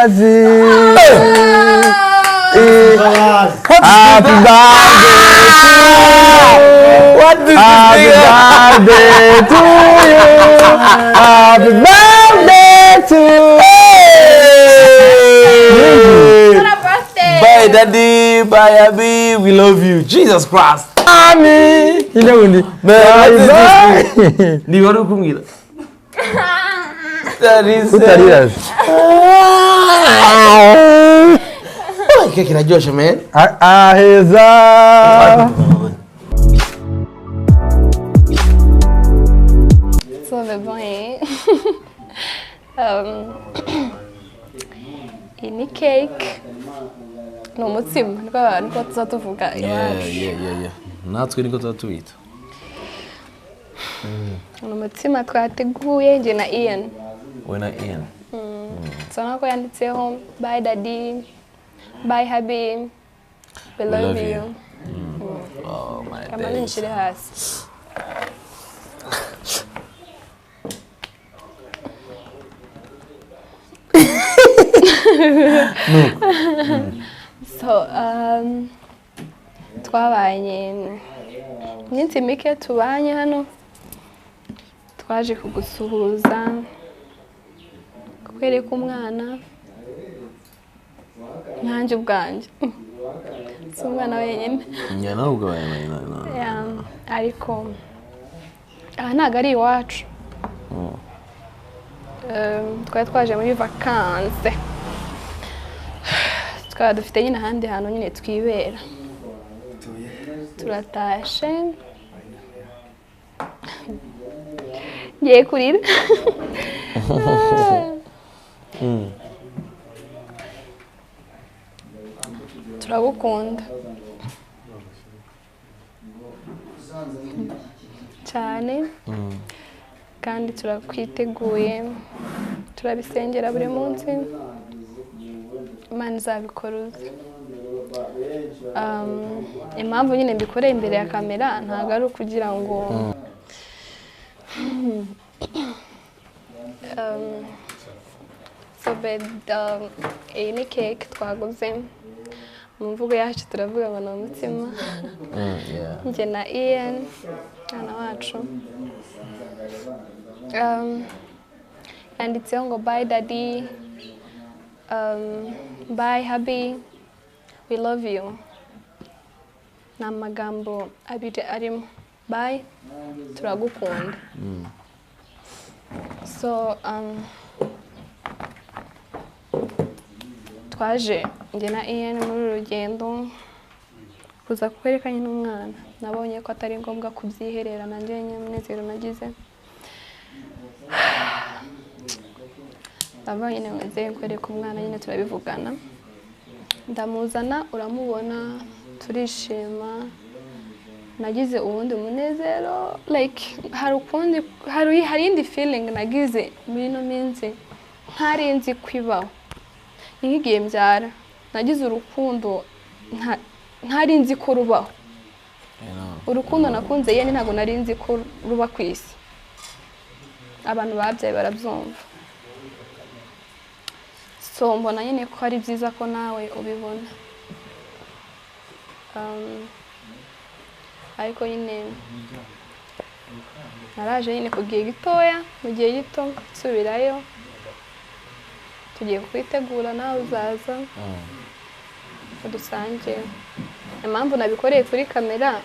Imbabazi. Happy birthday to you. What is Happy this birthday to you. Happy birthday to you. Hey! Bye, Daddy. Bye, Abby. We love you. Jesus Christ. Ami. Ine wundi. Man, what is Bye. this? Ni wari kumbwira. That is. Utarira. Oh, keke iraryoshe, man. Aheza. So bébé. Iyi ni cake. Ni umutsima niko abantu ko tuza tuvuga iwacu. Yeah. Natwe niko tuba tubita. Ni umutsima twateguye njye na Ian. We na Ian. Tubona ko yanditseho bye daddy, bye hubby, we love you. Oh my Kamaze days. nshire hasi. So, twabanye iminsi mike tubanye hano, twaje kugusuhuza, kukwereka umwana, nanjye ubwanjye si umwana wenyine. Njye nawe ubwawe no. Yeah, ariko aha ntabwo ari iwacu. Twari twaje muri vacances, twaba dufite nyine ahandi hantu nyine twibera, turatashe. Ngiye kurira. Turagukunda cyane kandi turakwiteguye, turabisengera buri munsi, Imana izabikora uze. Impamvu nyine mbikoreye imbere ya kamera ntabwo ari ukugira ngo so iyi ni cake twaguze, mu mvugo yacu turavuga ngo ni umutsima. Njye na Ian mwana wacu. Yanditseho ngo bye daddy, bye hubby, we love you. Ni amagambo abiri arimo bye, turagukunda. So twaje njye na Ian muri uru rugendo kuza kwerekanye n'umwana. Nabonye ko atari ngombwa kubyiherera nanjye nyine umunezero nagize. Nabonye nyine nze kwereka umwana nyine turabivugana. Ndamuzana uramubona turishima. Nagize uwundi munezero, like hari ukundi, hari indi feeling nagize muri ino minsi ntari nzi kwibaho. Ni nk'igihe mbyara nagize urukundo ntari nzi ko rubaho. Urukundo nakunze yene ntabwo nari nzi ko ruba ku isi. Abantu babyaye barabyumva. So mbona nyine ko ari byiza ko nawe ubibona. Ariko nyine naraje nyine ku gihe gitoya, mu gihe gito nsubirayo, tugiye kwitegura nawe uzaza udusange. Impamvu nabikoreye kuri kamera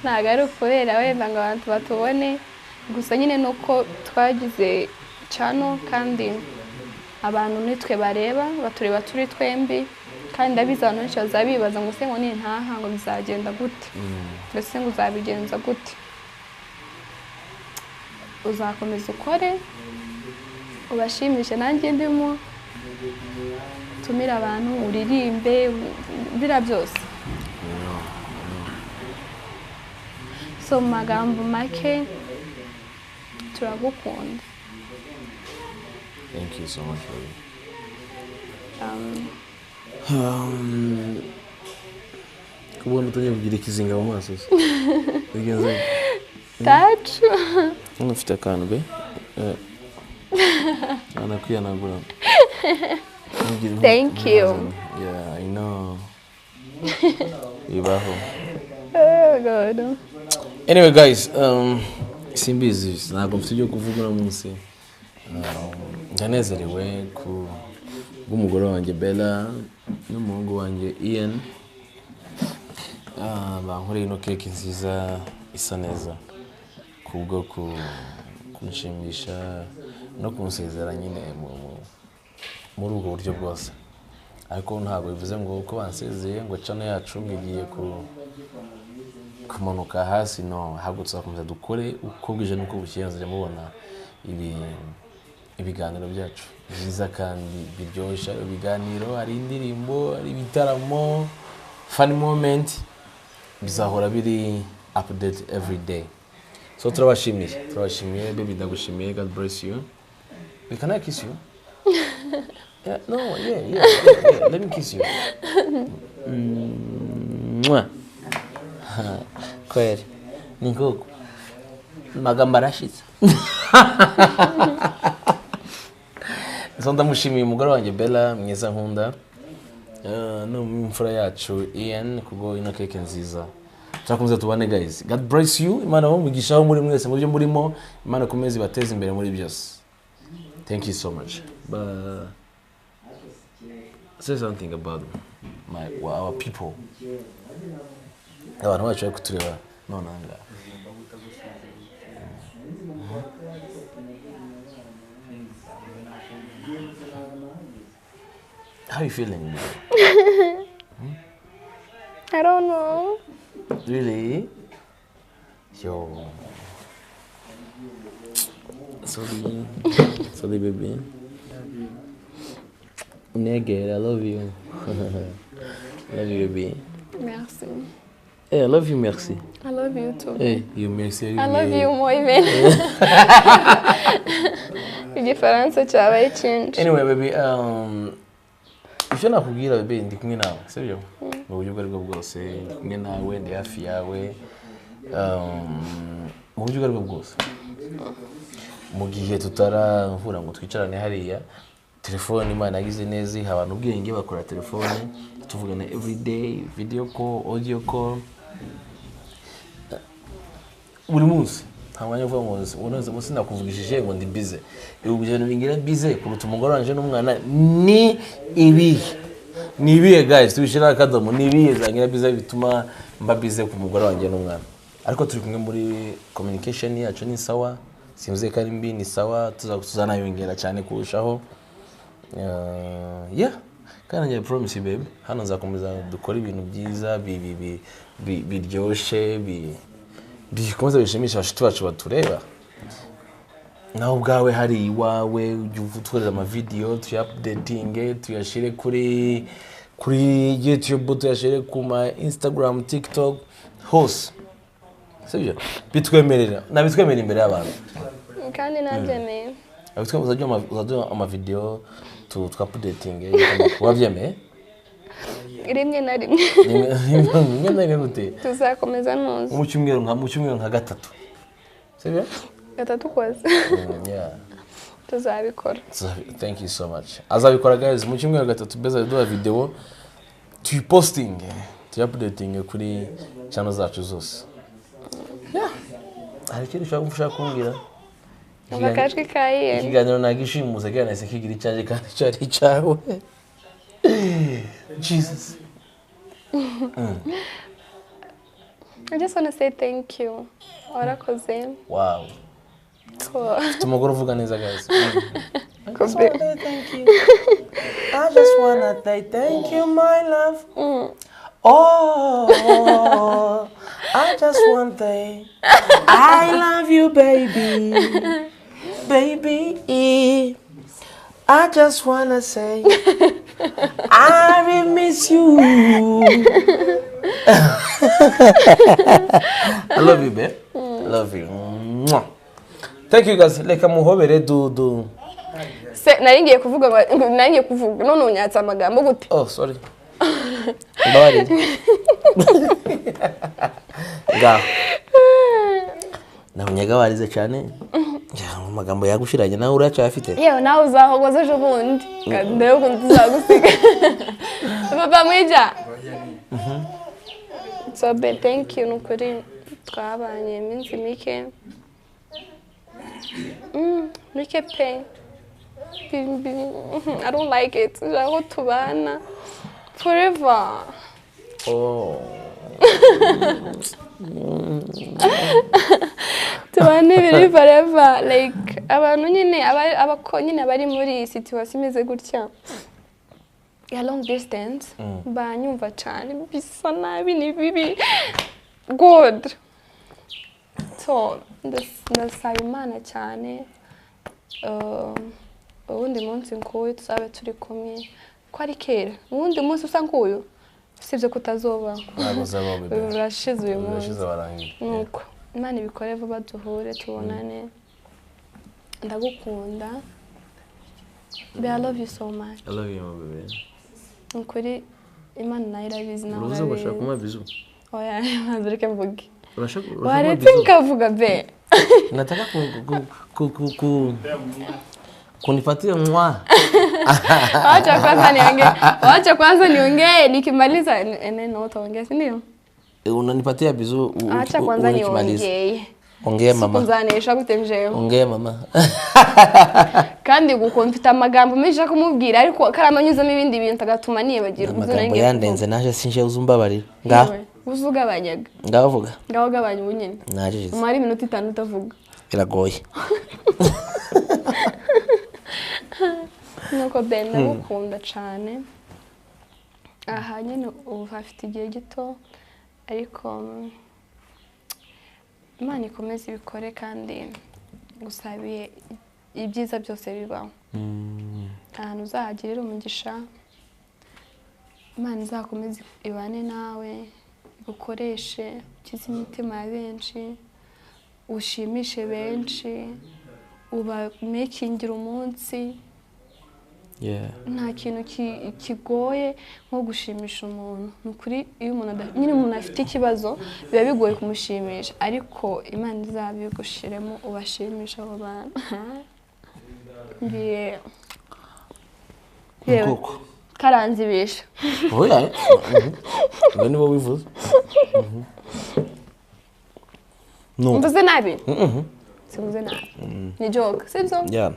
ntabwo ari ukubera wenda ngo abantu batubone, gusa nyine nuko twagize channel kandi abantu nitwe bareba, batureba turi twembi, kandi ndabizi abantu benshi bazabibaza ngo se ngo nintaha ngo bizagenda gute, mbese ngo uzabigenza gute. Uzakomeza ukore ubashimishe, nanjye ndimo tumira abantu, uririmbe, bira byose. So mu magambo make turagukunda. Thank you so much, baby. Kubona utangiye kugira ikizinga mu maso se. Bigenze. Tacu. Ufite akantu be? Anakwihanagura. Thank you. Yeah, I know. Bibaho. Oh God. Anyway guys, simbizi ntabwo mfite ibyo kuvuga uno munsi. Ndanezerewe ku bw'umugore wanjye Bella n'umuhungu wanjye Ian. Bankoreye ino keke nziza isa neza kubwo kunshimisha no kunsezera nyine muri ubwo buryo bwose. Ariko ntabwo bivuze ngo uko bansezeye ngo channel yacu ngiye kumanuka hasi, no, ahubwo tuzakomeza dukore uko bwije n'uko bukeye, muzajya mubona ibiganiro byacu byiza kandi biryoshye. Ibiganiro, hari indirimbo, hari ibitaramo, funny moment, bizahora biri update every day. So turabashimiye, turabashimiye baby, ndagushimiye. God bless you. Can I kiss you? Yeah, no, yeah. Let me kiss you. Mwah. Kweli ni nkoko magambo arashitse. So ndamushimiye umugore wanjye Bella mwiza nkunda, n'imfura yacu Ian kubwo ino keke nziza. Turakomeza tubane guys. God bless you. Imana ibahe muri mwese mu byo murimo. Imana ikomeze ibateze imbere muri byose. Thank you so much. But say something about our people. Abantu bacu bari kutureba none aha ngaha. How are you feeling? I don't know. Really? Yo. Sorry. Sorry, baby. Nigga, I love you. Love you, baby. Merci. Hey, I love you, merci. I love you too. Hey, you merci. I love you more even. Igifaransa cyabaye cyinshi. Anyway, baby, icyo nakubwira baby, ndi kumwe nawe, sibyo? Mu buryo ubwo aribwo bwose, ndi kumwe nawe, ndi hafi yawe. Mu buryo ubwo aribwo bwose. Mu gihe tutarahura ngo twicarane hariya, telefone Imana yagize neza iha abantu ubwenge bakora telefone, tuvugana every day, video call, audio call. Buri munsi nta mwanya uvuga ngo unoze munsi nakuvugishije ngo ndi busy. Ibi bintu bingira busy kuruta umugore wanje n'umwana ni ibihe. Ni ibihe guys, tubishira akadomo, ni ibihe zangira busy bituma mba busy ku mugore wanje n'umwana. Ariko turi kumwe muri communication yacu ni sawa, simvuze ko ari mbi, ni sawa, tuzanayongera cyane kurushaho. Yeah. Kandi njye promise you babe, hano nzakomeza dukora ibintu byiza biryoshe, bikomeza bishimisha abashuti bacu batureba. Nawe ubwawe hari iwawe ujye utwerera amavideyo, tuyaupdatinge, tuyashyire kuri YouTube, tuyashyire ku ma Instagram, TikTok, hose. Sibyo? Bitwemerera, nabitwemerera imbere y'abantu. Kandi nabyemeye. Abitwe uzajya amavideyo tuupdatinge, wabyemeye? Rimwe na rimwe. Rimwe na rimwe gute? Tuzakomeza ntuzi. Mu cyumweru nka gatatu. Sibyo? Gatatu kwezi. Yeah. Tuzabikora. Thank you so much. Azabikora guys, mu cyumweru gatatu beza duha video tuyiposting, tuyiupdating kuri channel zacu zose. Yeah. Hari ikintu ushaka kumbwira? Akajwi ka Ian. Ikiganiro nagishimuze kandi nahise kigira icyanjye kandi cyari icyawe. Jesus. I just want to say thank you. Warakoze. Wow. Mfite umugore uvuga neza guys. I just wanna say thank you. I just wanna say thank you, my love. Oh, I just want to say I love you, baby. Baby, I just wanna say I will miss you. I love you, babe. I love you. Mwah. Thank you guys. Reka muhobere du. Se nari ngiye kuvuga none unyatsa amagambo gute? Oh, sorry. Mbabarire. Ngaho. Nabonye warize cyane. Amagambo yagushiranye nawe uracyafite. Yewe nawe uzahogoza ejo bundi. Ndebe ukuntu tuzagusiga. Papa mwija. So be thank you nukuri twabanye iminsi mike. Mike pe. I don't like it. Aho tubana forever. Oh. Tubane biri forever like abantu nyine abako nyine bari muri situation imeze gutya ya long distance banyumva cyane bisa nabi ni bibi good. So ndasaba Imana cyane ubundi munsi nkuyu tuzabe turi kumwe ko ari kera ubundi munsi usa nkuyu sibyo kutazoba urashize uyu munsi nuko Imana ibikore vuba duhure tubonane. Ndagukunda. I love you so much. I love you my baby. Ukuri Imana nayo irabizi nawe. Uruze bashaka kuma bizu. Oya reka mvuge. Urashaka waretse nkavuga be. Nataka ku kunipatia mwa. Wacha kwanza niongee. Wacha kwanza niongee nikimaliza neno utaongea si ndio? Unanipatia bizu. Acha kwanza niongee. Ongea mama. Kuzanisha gutemjeyo. Ongea mama. Kandi gukomfita amagambo menshi akumubwira ariko karamanyuzamo ibindi bintu agatuma nibagira ubwo nange. Amagambo yandenze naje sinje uzumbabarira. Ngaho. Uzugabanyaga. Ngaho vuga. Ngaho gabanya ubunyene. Naje. Umara iminota 5 utavuga. Biragoye. Nuko Ben ndagukunda cyane. Aha nyine ubu hafite igihe gito ariko Imana ikomeze ibikore kandi gusabiye ibyiza byose bibaho. Ahantu uzahagirira umugisha Imana izakomeze ibane nawe igukoreshe ukize imitima ya benshi ushimishe benshi ubamekingira umunsi. Nta kintu kigoye nko gushimisha umuntu. Nukuri iyo umuntu nyine umuntu afite ikibazo biba bigoye kumushimisha ariko Imana izabigushiremo ubashimisha abo bantu. Ngiye karanzibisha. Oya. Ngo nibo wivuze. No. Mvuze nabi? Simvuze nabi. Ni joke, sibyo? Yeah.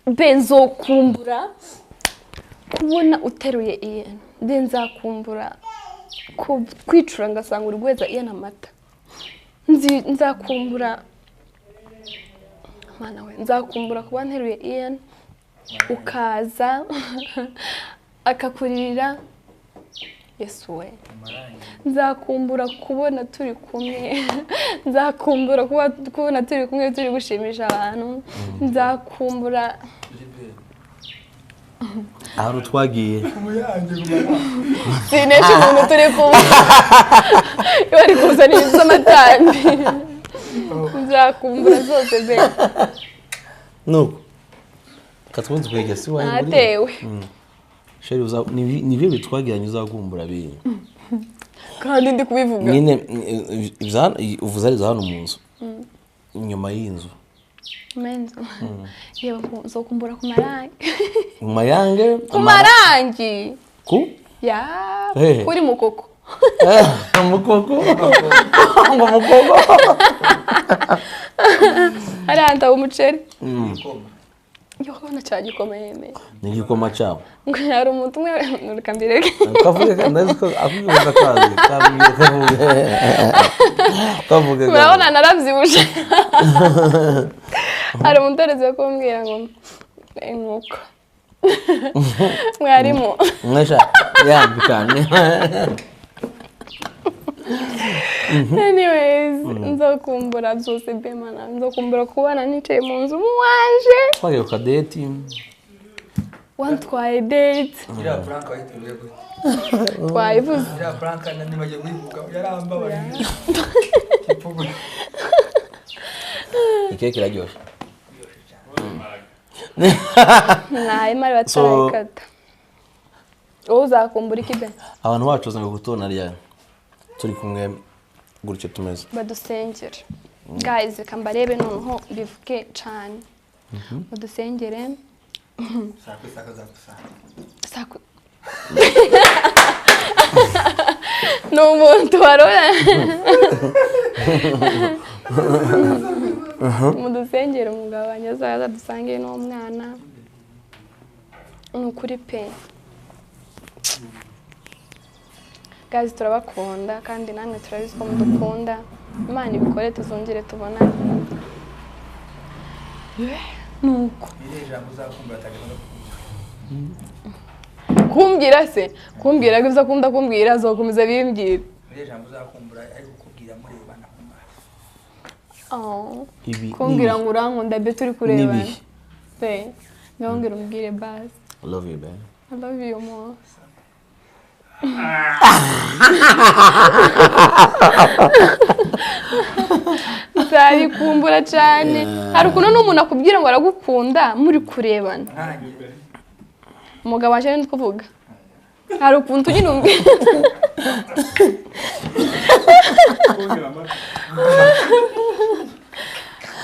Benzokumbura kubona uteruye Ian. Benzakumbura kwicura ngasanga uri guheza Ian amata. Nzakumbura mana we, nzakumbura kuba nteruye Ian ukaza akakuririra. Yesu we. Nzakumbura kubona turi kumwe. Nzakumbura kubona turi kumwe turi gushimisha abantu. Nzakumbura aho twagiye. Sinesha umuntu turi kumwe. Bari kuzana ibintu by'amatambi. Nzakumbura zose be. Nuko katwunze kwegera si wayi muri. Atewe. Sheri uza ni byo bitwagiranye uzakumbura bi. Kandi ndi kubivuga. Nyine uvuze ari hano mu nzu. Inyuma y'inzu. Menzo. Yewe nzokumbura ku marangi. Mu mayange? Ku marangi. Ku? Ya, kuri mukoko. Mukoko. Ngo mukoko. Aranta umuceri. Yohana cyagikoma yeme. Ni igikoma cyawo. Ngo hari umuntu umwe reka mbireke. Kavuge ndazi ko akuvuga kazi. Kavuge. Kavuge. Murabona narabyibushe. Hari umuntu areze kumbwira ngo inkoko. Mwarimu. Mwesha yambikane. Anyways, nzokumbura byose bemana, nzokumbura kubana nicaye mu nzu muwanje. Twagiye ku kadeti. Wantwaye date. Iriya prank wayiteguye gute? Twayivuze. Iriya prank nibagiye kuyivuga yarambabaje. Ikeke iraryoshye. Nta imari batarayikata. Wowe uzakumbura iki be? Abantu bacu bazanga kutubona ryari? Turi kumwe gutyo tumeze. Badusengera. Guys, reka mbarebe noneho bivuge cyane. Mudusengere. Sakwe sakwe sakwe. Sakwe. Ni umuntu warora. Mudusengere umugabo wanjye azaza dusange n'umwana. Ni ukuri pe. Guys, turabakunda kandi namwe turabizi ko mudukunda. Imana ibikore tuzongere tubonane. Nuko. Kumbwira se, kumbwira ko uzakunda kumbwira azokomeza bimbwira. Ijambo uzakumbura ari kukubwira murebana ku maso. Oh. Kumbwira ngo urankunda be turi kurebana. Pe. Ngongera umbwire basi. I love you, babe. I love you more. Nzabikumbura cyane. Hari ukuntu n'umuntu akubwira ngo aragukunda muri kurebana. Umugabo waje ndi kuvuga. Hari ukuntu nyine umbwira.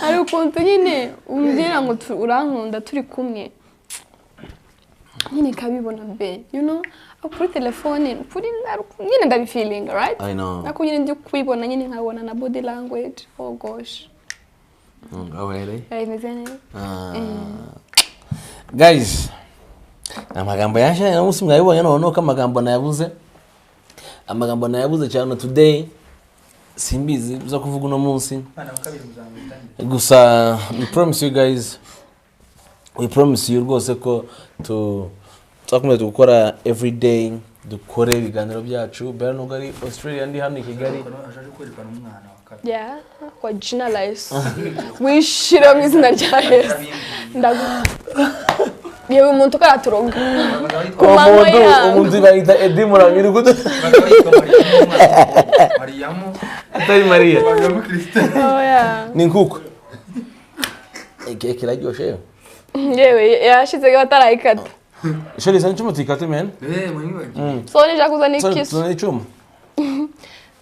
Hari ukuntu nyine umbwira ngo urankunda turi kumwe. Nyine kabibona be, you know, kuri telefone, kuri nyine ndabifeeling, right? I know. Nako nyine ndi kubibona nyine nkabona na body language. Oh gosh. Oh really? Bimeze neza. Guys, amagambo yaje na musi mwabibonye none ko amagambo nayabuze. Amagambo nayabuze cyane today. Simbizi zo kuvuga uno munsi. Gusa we promise you guys. We promise you rwose ko tuzakomeza gukora every day, dukore ibiganiro byacu. Bera nubwo ari Australia ndi hano i Kigali. Yeah, kwa jina la Yesu. Wishira mu izina rya Yesu. Ndagu. Yewe umuntu karaturoga. Umuntu bayita Eddie Muramiri guto. Mariamu. Atari Maria. Mariamu Christine. Oh yeah. Ni nkuko. Keke iraryoshye. Yewe yashize batarayikata. Sheri zana icyuma tuyikate men. So nija kuzana ikisu. Zana icyuma.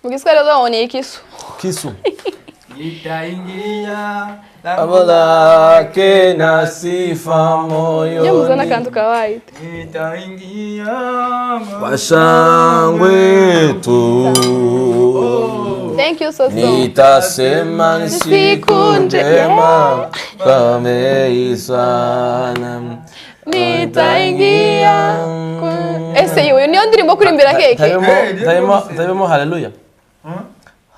Mu Kiswahili uzabona ikisu. Kisu. Nitaingia Abalake na sifa moyoni. Iyo muzana akantu kawaida. Nitaingia kwa shangwe tu. Thank you so so. Nitasema ni siku njema kameisana. Nitaingia. Ese yewe niyo ndirimbo kurimbira keke. Tayemo haleluya.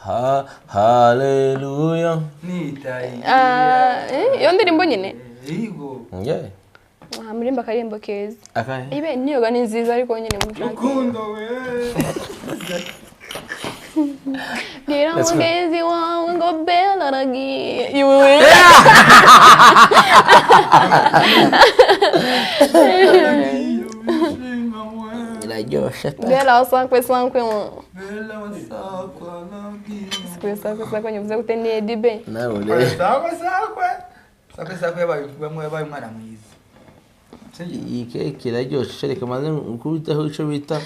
Ha haleluya. Nitaingia. Iyo ndirimbo nyine. Yego. Yeah. Ah, murimba karimbo keza. Akahe? Ibe niyoga ni nziza ariko nyine mushaka. Rukundo we. Bwira mugenzi wawe ngo Bella aragiye. Iwe. Iraryoshe. Bella sankwe sankwe. Bella wasakwa Sakwe sakwe sakwe nyivuze gute ni Eddie be. Nawe. Sakwe sakwe. Sakwe sakwe yabaye yabaye umwana mwiza. Iyi keke iraryoshe reka maze nkubiteho icyo bita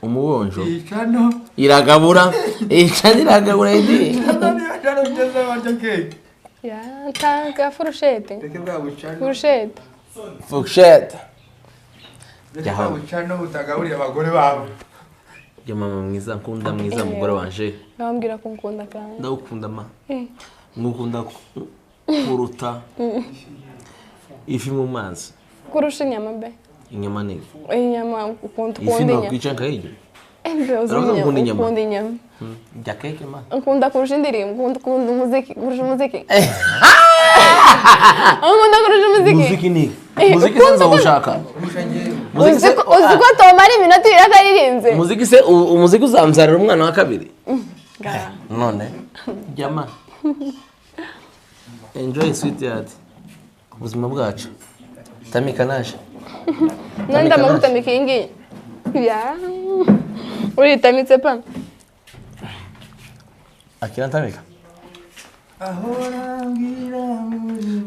umubonjo. Icano. Iragabura. Icano iragabura Eddie. Ya, tanga furushete. Reke bwa bucano. Furushete. Furushete. Reke bwa bucano butagaburira abagore babo. Yo mama mwiza nkunda mwiza mugore wanje. Nabambwira ko nkunda kandi. Ndagukunda ma. Ngukunda kuruta ifi mu mazi. Kurusha inyama be. Inyama ni. Inyama ukunda ifi ukunda inyama. Ifi nokwica nkayirya. Mbe ukunda inyama. Ukunda inyama. Rya keke ma. Nkunda kurusha indirimbo, nkunda umuziki, kurusha umuziki. Nkunda kurusha umuziki. Muziki ni. Muziki se nzawushaka. Uzi ko tomara iminota ibiri ataririnze. Muziki se umuziki uzambyarira umwana wa kabiri. None. Jama. Enjoy sweetheart. Ubuzima bwacu. Tamika naje. Nanda magutamika iyi ngiyi. Ya. Uritamitse pa. Akira ntamika.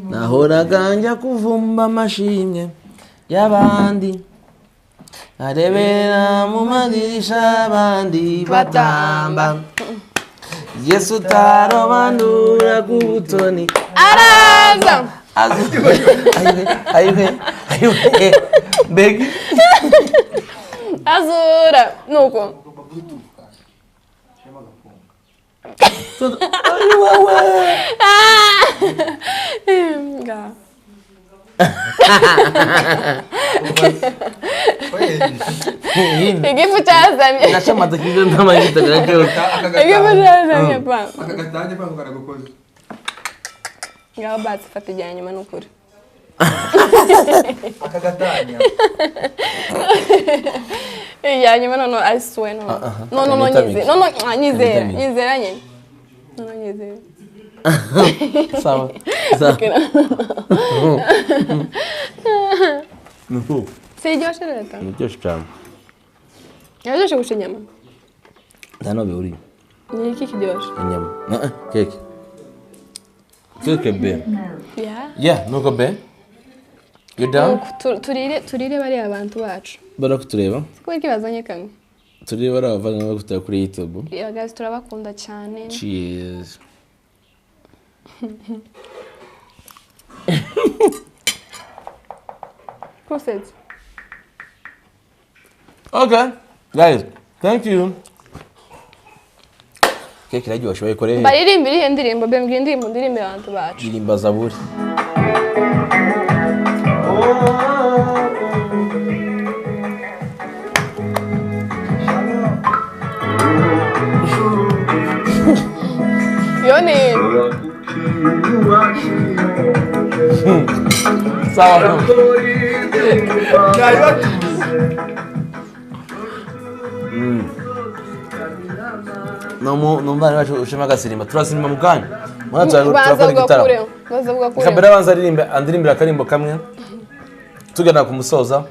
Nahoraga njya kuvumba amashimwe y'abandi, nkarebera mu madirisha abandi batamba, Yesu utarobanura ku butoni Araza. Ayiwe ayiwe mbega Azura nuko. Nga. Igifu cyazamye. Nashamata kizo ndamanyita birakyoka. Igifu cyazamye pa. Aka gatange pa karagukoze. Ngaho basi fata ijya nyuma nukuri. Aka gatanya. Ijya nyuma no I swear no. No no no nyize. No no nyizera, nyizera nyine. No no nyizera. Sawa. Sawa. Nuko. Siryoshye leta. Niryoshye cyane. Yaryoshye gusha inyama. Nta no bihuriye. Ni iki kiryoshye? Inyama. Keke. Keke be. Yeah. Yeah, nuko be. You down? Turire bari abantu bacu. Barakutureba. Siko iki bazanye kamwe. Turire bari abavandimwe bakutureba kuri YouTube. Yeah guys, turabakunda cyane. Cheers. Proceed. Okay, guys, thank you. Keke iraryoshye bayikoreye. Baririmbira iyihe ndirimbo? Be mbwira indirimbo ndirimbira abantu bacu. Ndirimba Zaburi. Yoni. Sawa. Numva wacu ushema agasirimba turasimba mu kanya. Mwana turakora igitaramo. Kabera banza aririmbe andirimbira akarimbo kamwe. Tugana kumusoza.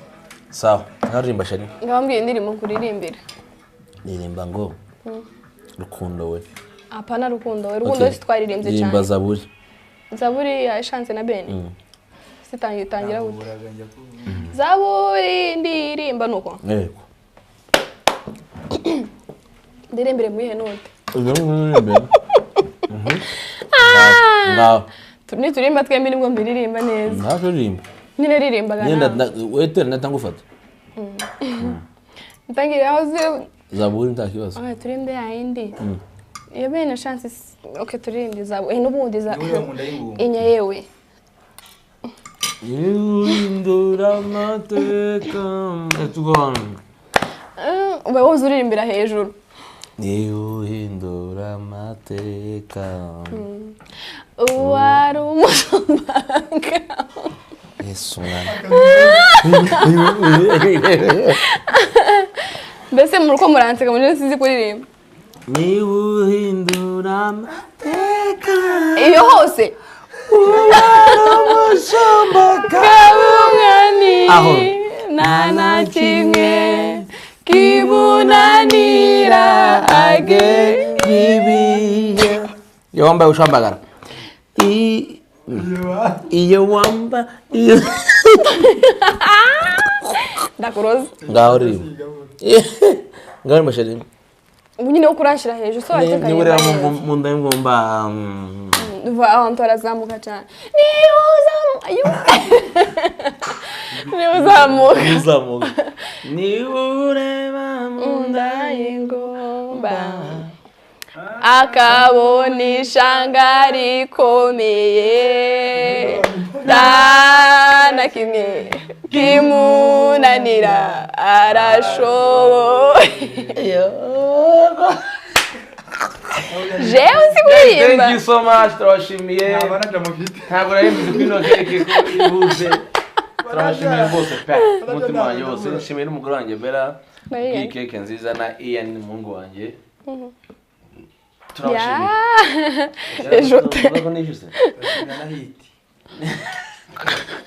Sawa. Naririmba shari. Ngabambwiye indirimbo kuririmbira. Ndirimba ngo Rukundo we. Apana Rukundo we. Rukundo we twaririmbye cyane. Ndirimba Zaburi. Zaburi ya Chance na Ben. Sitangira gute. Zaburi ndirimba nuko. Yego. Ndirimbire muyihe note. Ngaho. Niturimba twembi nibwo mbiririmba neza. Ntabwo uririmba. Nyine ririmbaga nawe. Wetera natangufata. Ntangira aho zi Zaburi nta kibazo. Ah, turimbe ya indi. Iyo bene chance okay turirimbe Zaburi. N'ubundi za inya yewe. Yindura amateka etugona. Uba woza uririmbira hejuru. Niuhindura amateka. Uwari umushumbaga. Yesu mwana. Mbese muruko muranseka muri sinzi kuririmba. Niuhindura amateka. Iyo hose. Uwari umushumbaga. Umwami. Aho. Nta na kimwe kimunanira age ibihe. Iyo wambaye ushambagara. Iyo wamba iyo ndakuroza. Ngaho ririmba. Ngaho ririmba sheri. Ubu nyine wo kuranshira hejuru so watekanye. Niba ureba mu nda y'ingumba. Abantu barazamuka cyane. Niba uzamuka. Uzamuka. Niba ureba mu nda y'ingumba. Akabona ishanga rikomeye. Nta na kimwe kimunanira arashoboye. Jewe nzi kuririmba. Thank you so much, turabashimiye. Ntabwo nari mbizi ko ino keke ko ihuze. Turabashimiye rwose pe. Umutima wanjye wose nshimiye n'umugore wanjye Bella. Iyi keke nziza na Ian umuhungu wanjye. Turabashimiye. Ejo na hiti.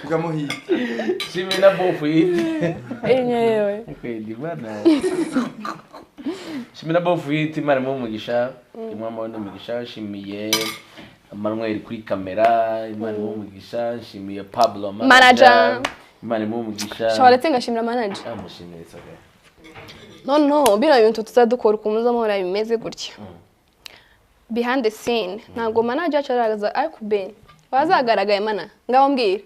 Tugamo hiti. Shimiye na bofu hiti. Yewe. Shimiye na bofu hiti Imana imuhe umugisha. Imana imuhe umugisha. Shimiye Manuel kuri kamera, Imana imuhe umugisha. Nshimiye Pablo manager. Imana imuhe umugisha. Shobora ngashimira manager. Amushimiye it's okay. No no, bino bintu tuzadukora ukuntu uzamubona bimeze gutya. Behind the scene ntabwo manager wacu aragaragaza, ariko Ben wazagaragaye mana, ngaho mbwira.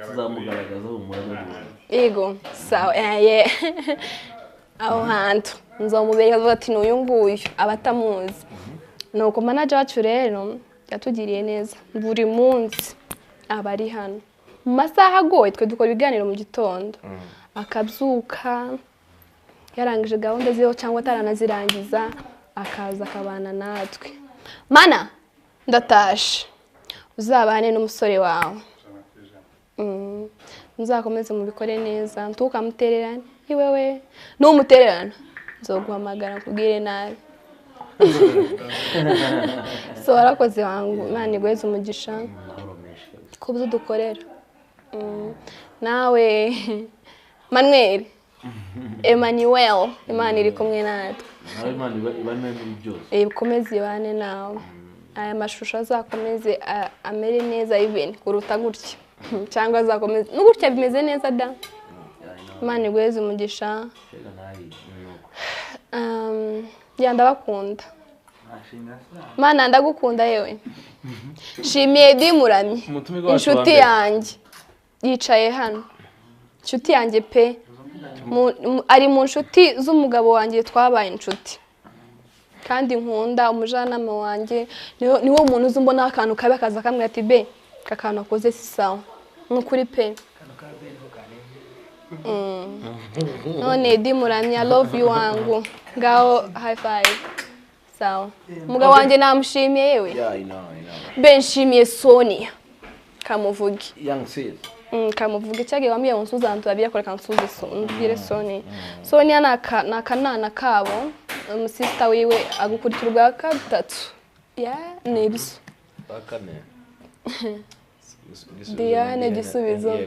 Tuzamugaragaza humura. Yego, sawa, yeah. Aho hantu nzomubereka avuga ati n'uyu nguyu abatamuzi. Nuko manager wacu rero yatugiriye neza, buri munsi aba ari hano mu masaha agoye. Twe dukora ibiganiro mu gitondo, akabyuka yarangije gahunda ziho cyangwa ataranazirangiza, akaza akabana natwe. Mana ndatashe, uzabane n'umusore wawe, muzakomeze mubikore neza, ntukamutererane. Iwewe numutererana nzoguhamagara nkubwire nabi. So warakoze wangu, Imana iguheze umugisha ku byo dukorera. Nawe Manuel, Emmanuel, Imana iri kumwe natwe. Nawe Imana ibane muri byose. Ikomeze ibane nawe. Aya mashusho azakomeze amere neza even kuruta gutya, cyangwa azakomeze no gutya bimeze neza da. Imana iguheze umugisha. Ya ndabakunda. Mana ndagukunda yewe. Shimiye Dimuramye, inshuti yanjye yicaye hano, inshuti yanjye pe, ari mu nshuti z'umugabo wanjye, twabaye inshuti kandi nkunda. Umujyanama wanjye niwo muntu uzi mbona akantu kabi akaza akamubwira ati be aka kantu akoze si sawa, ni ukuri pe. None Dimuramye, I love you wangu, ngaho high five. Sawa, umugabo wanjye namushimiye yewe. Be nshimiye Sonia kamuvuge. Young sis. Kamuvuge cyagiye wambwiye ngo nsuze ahantu babiri akora kansuze mbwire Sonia. Sonia ni akanana kabo, umusista wiwe agukurikira ubwa gatatu. Yeah, ni ibyo. Bakane. Diane Gisubizo.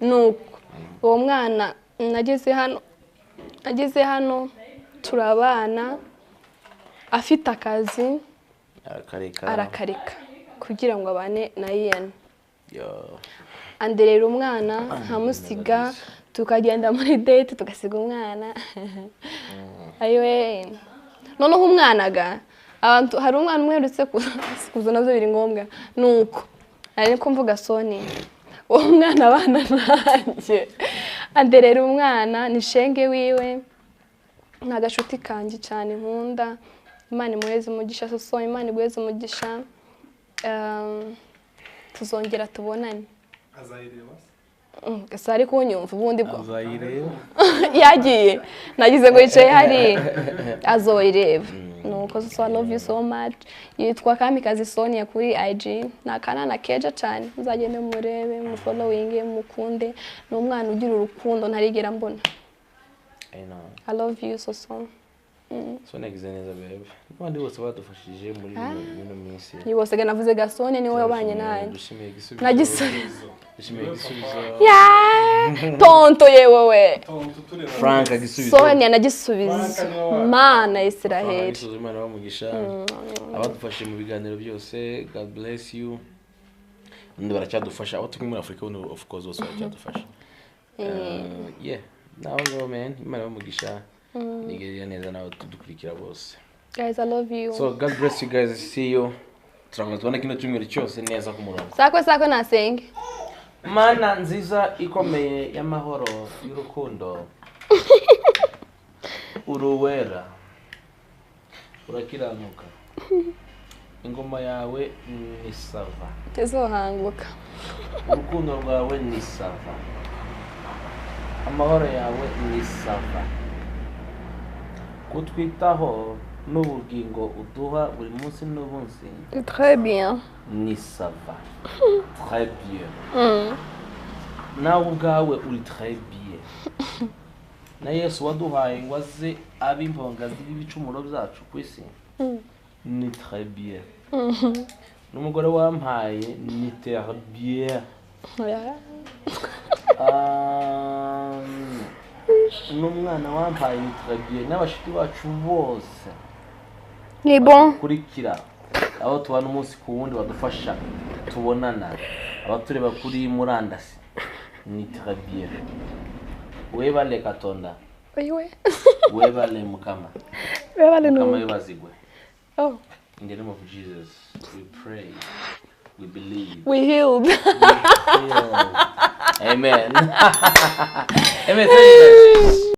Nuko uwo mwana nageze hano turabana, afite akazi arakareka kugira ngo abane na Ian. Anderera umwana nkamusiga, tukagenda muri date tugasiga umwana. Ayiwe noneho umwana ga abantu, hari umwana umwe uretse kuza navyo biri ngombwa. Nuko ariko mvuga Soni, uwo mwana abana nanjye, anderera umwana ni shenge wiwe, ni agashuti kanjye cyane nkunda. Imana imuheze umugisha, so Imana iguheze umugisha. Tuzongera tubonane. Azayireba se ari kunyumva ubundi bwo azayireba yagiye nagize ngo yicaye hari azoyireba. Nuko so I love you so much. Yitwa Kamikazi Sonia kuri IG, ni akanana keja cyane, muzagende murebe, mufollowinge, mukunde. Ni umwana ugira urukundo ntarigera mbona. I love you so so. Sonia agize neza bebe, n'abandi bose badufashije muri bino minsi. Ni bose ga navuze ga Sonia niwe wabanye nanjye. Dushimiye Gisubizo. Na Gisubizo. Dushimiye Gisubizo. Yeah! Tonto yewe we. Frank Gisubizo. Sonia na Gisubizo. Mana Israel. Gisubizo, Imana bamugisha. Abadufashije mu biganiro byose, God bless you. Ndi baracyadufasha, abo turi muri Afrika of course bose baracyadufasha. Yeah, naho ngaho man, Imana bamugisha. Nigeria neza nawe tudukurikira bose. Guys, I love you. So God bless you guys. See you. Turangwa tubona kino cyumweru cyose neza ku murongo. Sakwe sakwe nasenge. Mana nziza ikomeye y'amahoro y'urukundo. Uruwera. Urakiranuka. Ingoma yawe ni sava. Tuzohanguka. Urukundo rwawe ni sava. Amahoro yawe ni sava. Kutwitaho n'ubugingo uduha buri munsi n'ubunsi. Très bien. Ni sava. Très bien. Nawe ubwawe uri très bien. Na Yesu waduhaye ngo aze abe impongazi y'ibicumuro byacu ku isi. Ni très bien. N'umugore wampaye ni très bien. N'umwana wampaye ni très bien. N'abashiki bacu bose ni bon kurikira abo tubana umunsi ku wundi badufasha tubonana, abatureba kuri murandasi ni très bien. Webale Katonda. Oyiwe. Webale Mukama. Webale. Mukama Nuke. yebazibwe. Oh. In the name of Jesus, we pray, we believe. We healed. We heal. Amen. Amen. Thank you, guys.